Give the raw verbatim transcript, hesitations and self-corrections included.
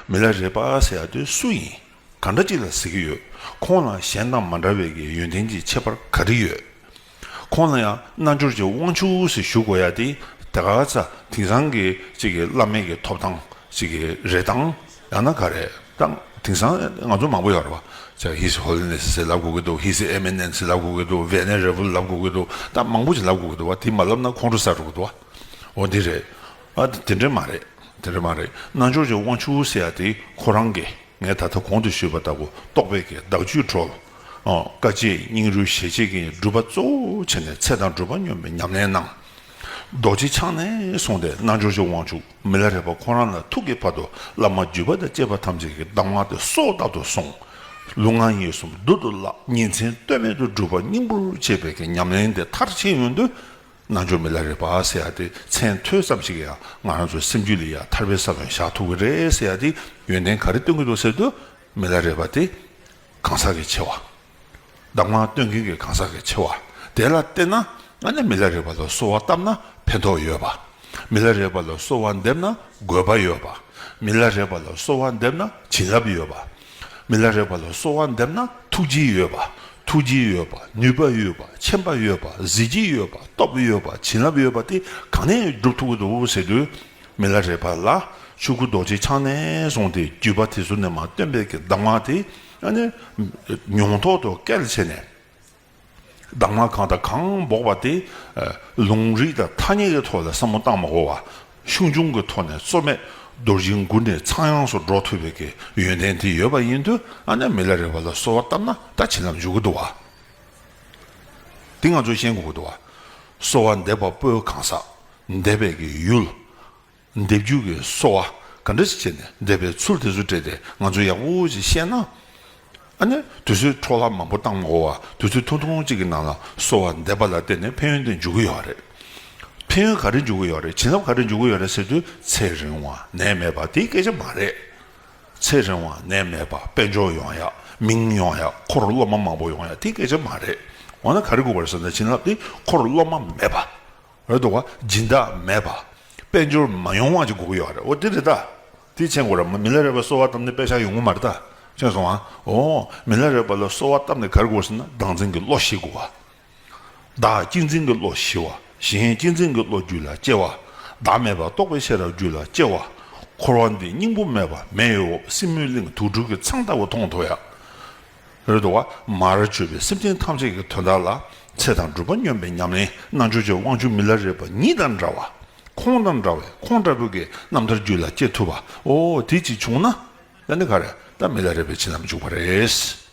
མི་ལ་རས་པ་ཟེར་ཡ་དེ་སུ་ཡིན། ག་འདྲ་ཅིག་ལ་ཟེར་གྱི་ཡོད། ཁོང་ལ་གཞན་དང་མ་འདྲ་བའི་གི་ཡོན་ཏན་གྱི་ཁྱད་པར་ག་རེ་ཡོད། ཁོང་ལ་ཡང་རྣལ་འབྱོར་གྱི་དབང་ཕྱུག་ཟེར་ཞུ་དགོས་ཡ་དེ་དེ་ག་ཚ་དེང་སང་གི་ཅིག་གི་བླ་མེད་ཀྱི་ཐོབ་ཐང་ཅིག་གི་རེད་དང་ཡང་ན་ག་རེ་དང་དེང་སང་ང་ཚོ་མང་པོ་ཡོད་རེད་བ། ཅག་His Holiness ཟེར་ལབ་དགོས་ཀྱི་འདུག His Eminence ཟེར་ལབ་དགོས་ཀྱི་འདུག Venerable ལབ་དགོས་ཀྱི་འདུག་ད་མང་པོ་ཅིག་ལབ་དགོས་ཀྱི་འདུག་བ། དེ་མ་ལབ་ན་ཁོང་ཁྲོ་ཟ་འགྲོ་གི་འདུག་བ། འོ་འདི་རེད། ཨ་དེ་འདྲ་མ་རེད། དེ་འདྲ་མ་རེད། རྣལ་འབྱོར་གྱི་དབང་ཕྱུག་ཟེར་ཡ་དེ་ཁོ་རང་གིས་ངས་ད་ལྟ་གོང་དུ་ཞུས་པ་ལྟ་བུ་རྟོགས་པའི་གི་བདག་རྒྱུད་གྲོལ། ཨོ་དཀའ་སྤྱད་སྙིང་རུས་ཞེ་བྱས་ཀྱི་སྒྲུབ་པ་གཙོ་བོ་བྱས་ནས་ཚེ་དང་སྒྲུབ་པ་སྙོམས་པའི་ཉམས་ལེན་གནང་། རྡོ་རྗེ་འཆང་ནས་བཟུང་སྟེ་རྣལ་འབྱོར་གྱི་དབང་ཕྱུག་མི་ལ་རས་པ་ཁོ་རང་ལ་ཐུག་གི་བར་དུ་བླ་མ་བརྒྱུད་པ་དང་བཅས་པ་ཐམས་ཅད་ཀྱི་གདམས་ངག་དེ་སྲོག་ལྟར་དུ་བསྲུང་། ལུས་ངག་ཡིད་གསུམ་རྡུལ་དུ་བརླག་ཉིན་མཚན་ལྟོས་མེད་དུ་སྒྲུབ་པ་སྙིང་པོར་བྱེད་པའི་གི་ཉམས་ལེན་དེ་མཐར་ཕྱིན་ཡོང་དུས། རྣལ་འབྱོར་མི་ལ་རས་པ་ཟེར་ཡ་དེ་མཚན་ཐོས་ཙམ་ཞིག་ཡང་ང་རང་ཚོའི་སེམས་རྒྱུད་ལ་ཡང་ཐར་པའི་ས་བོན་བཞག་ཐུབ་ཀྱི་རེད་ཟེར་ཡ་དེ་ཡོན་ཏན་ག་རེ་སྟོན་གྱི་འདུག་ཟེར་དུས་མི་ལ་རས་པ་དེ་གང་ཟག་གི་ཆེ་བ། གདམས་ངག་སྟོན་མཁན་གྱི་གང་ཟག་གི་ཆེ་བ། དེ་ལ་བརྟེན་ན་ཨ་ནི་མི་ལ་རས་པ་ལ་གསོལ་བ་བཏབ་ན་ཕན་ཐོགས་ཡོད་པ། མི་ལ་རས་པ་ལ་གསོལ་བ་འདེབས་ན་དགོས་པ་ཡོད་པ། མི་ལ་རས་པ་ལ་གསོལ་བ་འདེབས་ན་བྱིན་རླབས་ཡོད་པ། མི་ལ་རས་པ་ལ་གསོལ་བ་འདེབས་ན་ཐུགས་རྗེ་ཡོད་པ། ཐུགས་རྗེ་ཡོད་པ། ནུས་པ་ཡོད་པ། མཁྱེན་པ་ཡོད་པ། གཟི་བརྗིད་ཡོད་པ། སྟོབས་ཡོད་པ། བྱིན་རླབས་ཡོད་པ་དེ་གང་ནས་སྒྲུབ་ཐུབ་ཀྱི་འདུག་ཟེར་དུས། མི་ལ་རས་པ་ལ་ཆོས་སྐུ་རྡོ་རྗེ་འཆང་ནས་བཟུང་སྟེ་བརྒྱུད་པ་དེ་ཚོ་ནས་མར་བཏོན་པའི་གི་གདམས་ངག་དེ་ཨ་ནི་མྱོང་ཐོག་ཏུ་བཀལ་བྱས་ནས། གདམས་ངག་གང་དང་གང་འབོགས་པ་དེ་ལུང་རིགས་དང་ཐ་སྙད་ཀྱི་ཐོག་ལ་བསམ་བློ་བཏང་མ་དགོས་པ། ཤུགས་འབྱུང་གི་ཐོག་ནས་རྩོལ་མེད་རྡོ་རྗེའི་མགུལ་ནས་ཚངས་དབྱངས་སུ་འགྲོ་ཐུབ་པའི་གི་ཡོན་ཏན་དེ་ཡོད་པ་ཡིན་དུས་ཨ་ནི་མི་ལ་རས་པ་ལ་གསོལ་བ་བཏབ་ན་ད་བྱིན་རླབས་འཇུག་གི་འདུག་བ། དེ་ང་ཚོས་ཤེས་དགོས་ཀྱི་འདུག་བ། གསོལ་བ་འདེབས་པ་པོའི་གང་ཟག་འདེབས་པའི་གི་ཡུལ། འདེབས་རྒྱུ་གི་གསོལ་བ་ག་འདྲ་ཞིག་བྱས་ནས་འདེབས་པའི་ཚུལ་དེ་ཚོ་སྤྲད་དེ་ང་ཚོ་ཡག་པོ་ཞིག་ཤེས་ན། ཨ་ནི་དུས་ཚོད་འཕྲོ་བརླག་མང་པོ་བཏང་མ་དགོས་པ་དུས་ཚོད་ཐུང་ཐུང་གཅིག་གི་ནང་ལ་གསོལ་བ་འདེབས་པ་ལ་བརྟེན་ནས་ཕན་ཡོན་དེ་འཇུག་གི་ཡོད་རེད། ཕན་ཡོན་ག་རེ་འཇུག་གི་ཡོད་རེད། བྱིན་རླབས་ག་རེ་འཇུག་གི་ཡོད་རེད་ཟེར་དུས་ཚེ་རིང་བ་ནད་མེད་པ་དེ་སྐད་ཆ་མ་རེད། ཚེ་རིང་བ་ནད་མེད་པ་དཔལ་འབྱོར་ཡོང་ཡ་མིང་ཡོང་ཡ་འཁོར་སློབ་མ་མང་པོ་ཡོང་ཡ་དེ་སྐད་ཆ་མ་རེད། འོ་ན་ག་རེ་དགོས་པ་རེད་ཟེར་ན་བྱིན་རླབས་དེ་འཁོར་སློབ་མ་མེད་པ། རེད་འདུག་བ། སྦྱིན་བདག་མེད་པ། དཔལ་འབྱོར་མ་ཡོང་བ་ཅིག་དགོས་ཀྱི་ཡོད་རེད། འོ་དེ་རེད་ད། དེ་མཁྱེན་དགོས་རེད། མི་ལ་རས་པ་གསོལ་བ་བཏབ་ནས་པད་ཤག་ཡོང་གི་མ་རེད་ད། མཁྱེན་སོང་ཨ། འོ་མི་ལ་རས་པ་ལ་གསོལ་བ་བཏབ་ནས་ག་རེ་དགོས་ཟེར་ན་བདག་འཛིན་གྱི་བློ་ཞི་དགོས་བ། བདག་གཅེས་འཛིན་གྱི་བློ་ཞི་བ། གཞན་གཅེས་འཛིན་གྱི་བློ་རྒྱུད་ལ་སྐྱེ་བ། བདག་མེད་པ་རྟོགས་པའི་ཤེས་རབ་རྒྱུད་ལ་སྐྱེ་བ། འཁོར་བ་འདི་སྙིང་པོ་མེད་པ་མེ་ཡི་འོབས་སྲིན་མོའི་གླིང་དུག་སྦྲུལ་གྱི་ཚང་ལྟ་བུ་མཐོང་ཐུབ་ཡ། རེད་འདུག་བ། མར་བརྗོད་པའི་སེམས་ཅན་ཐམས་ཅད་ཀྱི་དོན་དག་ལ་ཚེ་དང་སྒྲུབ་པ་སྙོམས་པའི་ཉམས་ལེན་རྣལ་འབྱོར་གྱི་དབང་ཕྱུག་མི་ལ་རས་པ་ཉིད་དང་འདྲ་བ། ཁོང་དང་འདྲ་བའི་ཁོང་འདྲ་བོ་གི་རྣམ་ཐར་རྒྱུད་ལ་སྐྱེ་ཐུབ་པ། འོ་དེ་ཅིག་བྱུང་ན་ད་ནི་ག་རེ་ད་མི་ལ་རས་པའི་བྱིན་རླབས་འཇུག་པ་རེད།